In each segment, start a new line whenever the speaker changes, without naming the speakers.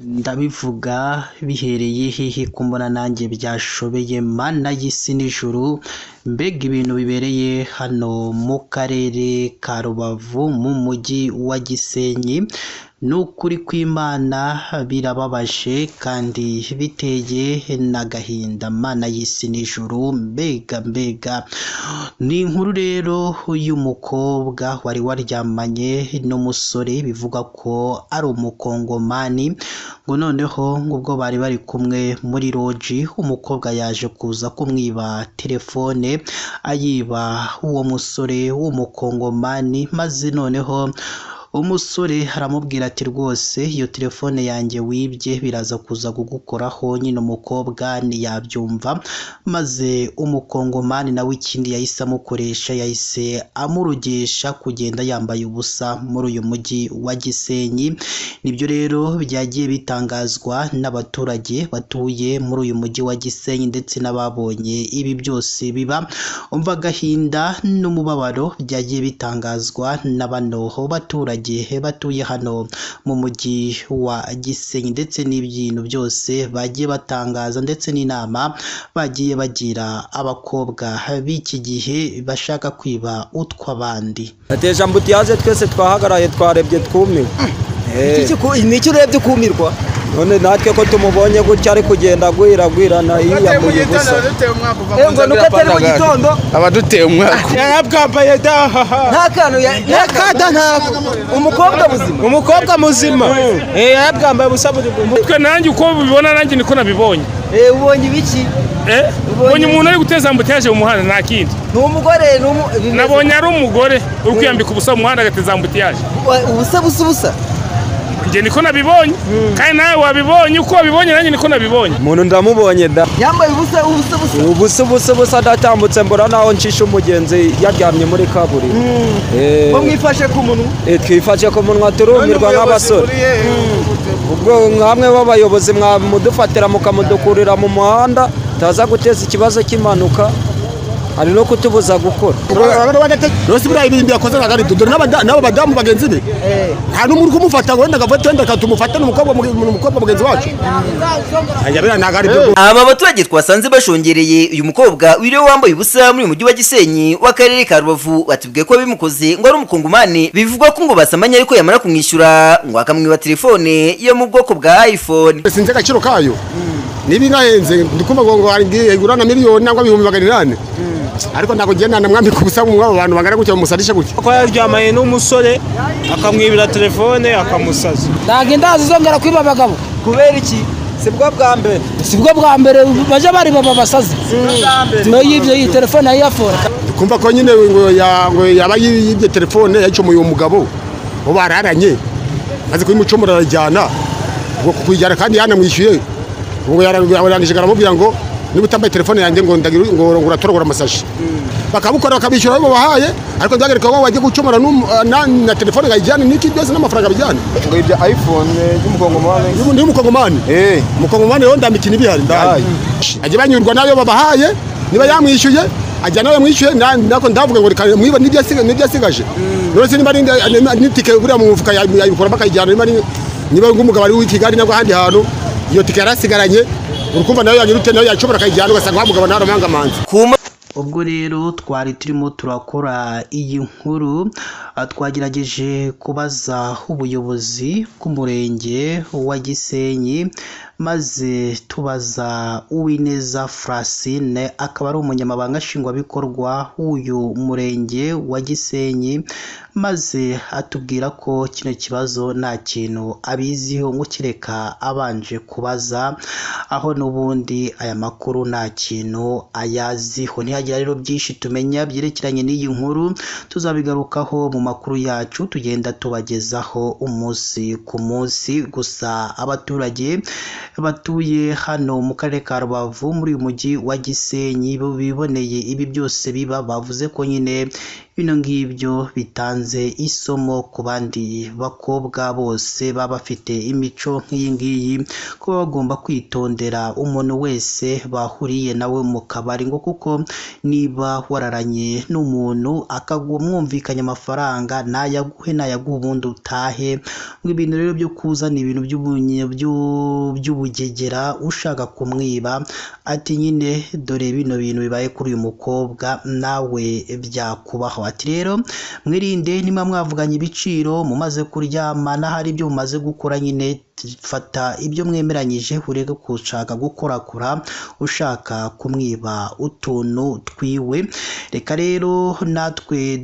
Ndabivuga bihereye hehe ko mbona nanjye byashobeye Mana y'isi n'ijuru, mbega ibintu bibereye hano mu karere ka Rubavu mu mujyi wa Gisenyi, ni ukuri kw'Imana birababaje kandi biteye n'agahinda Mana y'isi n'ijuru, mbega mbega! Ni inkuru rero y'umukobwa wari waryamanye n'umusore bivugwa ko ari umukongomani, ngo noneho ngo ubwo bari bari kumwe muri loji, umukobwa yaje kuza kumwiba telefone, ayiba uwo musore w'umukongomani, maze noneho umusore aramubwira ati rwose iyo telefone yanjye wibye biraza kuza kugukoraho, nyine umukobwa ntiyabyumva, maze umukongomani nawe ikindi yahise amukoresha, yahise amurugisha kugenda yambaye ubusa muri uyu mujyi wa Gisenyi. Nibyo rero byagiye bitangazwa n'abaturage batuye muri uyu mujyi wa Gisenyi ndetse n'ababonye ibi byose biba, umva agahinda n'umubabaro byagiye bitangazwa na bano baturage batuye hano mu mujyi wa Gisenyi, ndetse n'ibintu byose bagiye batangaza ndetse n'inama bagiye bagira abakobwa b'iki gihe bashaka kwiba utw'abandi.
Ateje ambutiyaje twese twahagaraye twarebye twumiwe.
Niki urebye ukumirwa?
None natwe ko tumubonye gutya ari kugenda agwiragwirana yiyambuye ubusa.
Ngo nuko atari mu gitondo
abaduteye umwaka
yarabwambaye da
nta kantu nta ntako umukobwa muzima,
umukobwa muzima yarabwambaye ubusa buri
twe. Nanjye uko bibona nanjye niko nabibonye.
Ubonye ibiki?
Ubonye umuntu ari guteza ambutiyaje mu muhanda, nta kindi.
Ni umugore?
Nabonye ari umugore uri kwiyambika ubusa mu muhanda agateza ambutiyaje.
Ubusa busa ubusa.
Njye niko nabibonye, kandi nawe wabibonye uko wabibonye nanjye niko nabibonye.
Umuntu ndamubonye da
yambaye ubusa ubusa ubusa
ubusa ubusa ubusa, adatambutse mbura naho ncisha umugenzi yaryamye muri kaburimbo.
Bo mwifashe ku munwa?
Twifashe ku munwa turumirwa nk'abasore. Ubwo nkamwe b'abayobozi mwamudufatira mukamudukurira mu muhanda, taza guteza ikibazo cy'impanuka, hari no kutubuza gukora.
Rose buriya ibintu yakoze ntabwo ari byo, dore n'aba badamu bagenzi be nta n'umwe uri kumufata ngo wenda agafate, wenda tumufate n'umukobwa mugenzi wacu. Ntabwo ari byo.
Aba baturage twasanze bashongereye uyu mukobwa wiriwe wambaye ubusa muri uyu mujyi wa Gisenyi w'akarere ka Rubavu, batubwiye ko bimukoze ngo ari umukongomani bivugwa ko ngo basamanye, ariko yamara kumwishyura ngo akamwiba telefone yo mu bwoko bwa iPhone.
Sinzi agaciro kayo niba inahenze, ndikumva ngo igura na miliyoni nangwa 800,000, ariko ntabwo ngenda namwambika ubusa mu bantu bangana gutya bamusarisha gutya.
Ko yaryamanye n'umusore akamwibira telefone akamusaza.
Ntabwo indazi zongera kwiba abagabo.
Kubera iki?
Si bwo bwa mbere,
si bwo bwa mbere baje bari baba basazi. Yibye iyi telefone ya iPhone.
Ndikumva ko nyine ngo yaba yibye telefone yacomoye uwo mugabo bo bararanye, maze kuyimucomora arajyana, ubwo kuyijyana kandi yanamwishyuye, ubwo yarangije aramubwira ngo niba utambaye telefone yanjye ngo ngo uratoragura amasashi. Bakabukora bakabishyura ayo babahaye, ariko byagaragara ko bagiye gucomora na telefone ngayijyane n'iki byose n'amafaranga bijyane.
Ngo ibya iPhone y'umukongomani.
Y'umukongomani. Umukongomani rero ndamikina ibihari ndahaye. Ajye banyurwa nayo babahaye, niba yamwishyuye ajya nawe yamwishyuye, nako ndavuga ngo reka mwiba n'ibyo asigaje. None se niba ari n'itike buriya mu mufuka yayikura bakayijyana, niba ng'umugabo ari uw'i Kigali nangwa ahandi hantu iyo tike yarasigaranye, urukumva nayo yanyurute nayo yashobora akayijyana, ugasanga wa mugabo nawe aramangamanze.
Ubwo rero twari turimo turakora iyi nkuru, twagerageje kubaza ubuyobozi bw'umurenge wa Gisenyi, maze tubaza Uwineza Francine, akaba ari umunyamabanga nshingwabikorwa w'uyu murenge wa Gisenyi, maze atubwira ko kino kibazo nta kintu abiziho ngo kereka abanje kubaza, aho n'ubundi aya makuru nta kintu ayaziho. Ntihagira rero byinshi tumenya byerekeranye n'iyi nkuru, tuzabigarukaho mu makuru yacu tugenda tubagezaho umunsi ku munsi. Gusa abaturage batuye hano mu karere ka Rubavu muri uyu mujyi wa Gisenyi biboneye ibi byose biba, bavuze ko nyine Bino ngibyo bitanze isomo ku bandi bakobwa bose baba bafite imico nk'iyi ngiyi, ko baba bagomba kwitondera umuntu wese bahuriye nawe mu kabari, ngo kuko niba wararanye n'umuntu mwumvikanye amafaranga nayaguhe nayaguha ubundi utahe. Ngo ibintu rero byo kuzana ibintu by'ubugegera ushaka kumwiba, ati nyine dore bino bintu bibaye kuri uyu mukobwa nawe byakubaho. Ati rero mwirinde, niba mwavuganye ibiciro mumaze kuryamana hari ibyo mumaze gukora nyine, fata ibyo mwemeranyije ureke gushaka gukorakora ushaka kumwiba utuntu twiwe. Reka rero natwe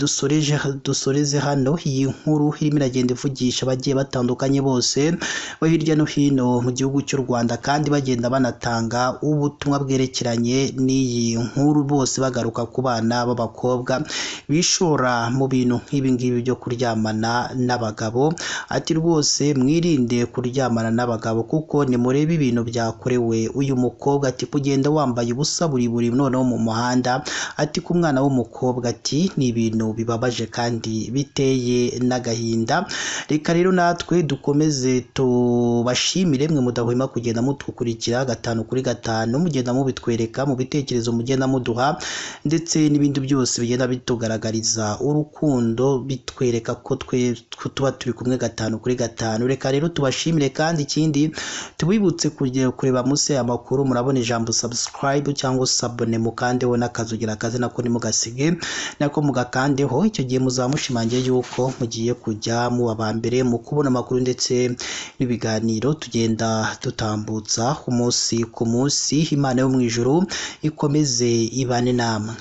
dusoreze hano iyi nkuru irimo iragenda ivugisha abagiye batandukanye bose bo hirya no hino mu gihugu cy'u Rwanda, kandi bagenda banatanga ubutumwa bwerekeranye n'iyi nkuru, bose bagaruka ku bana b'abakobwa bishora mu bintu nk'ibi ngibi byo kuryamana n'abagabo. Ati rwose mwirinde kuryamana n'abagabo, kuko nimurebe ibintu byakorewe uyu mukobwa. Ati kugenda wambaye ubusa buri buri noneho mu muhanda, ati ku mwana w'umukobwa, ati ni ibintu bibabaje kandi biteye n'agahinda. Reka rero natwe dukomeze tubashimire mwe mudahwema kugenda mutukurikira 5 kuri 5, mugenda mubitwereka mu bitekerezo mugenda muduha, ndetse n'ibindi byose bigenda bitugaragariza urukundo, bitwereka ko twe tuba turi kumwe 5 kuri 5. Reka rero tubashimire, kandi ikindi tubibutse kujya kureba munsi y'aya makuru, murabona ijambo subscribe cyangwa sabone, mukandeho n'akazugira akaze nako ntimugasige nako mugakandeho. Icyo gihe muzamushimangiye yuko mugiye kujya muba aba mbere mu kubona amakuru ndetse n'ibiganiro tugenda dutambutsa umunsi ku munsi. Imana yo mu ijuru ikomeze ibane namwe.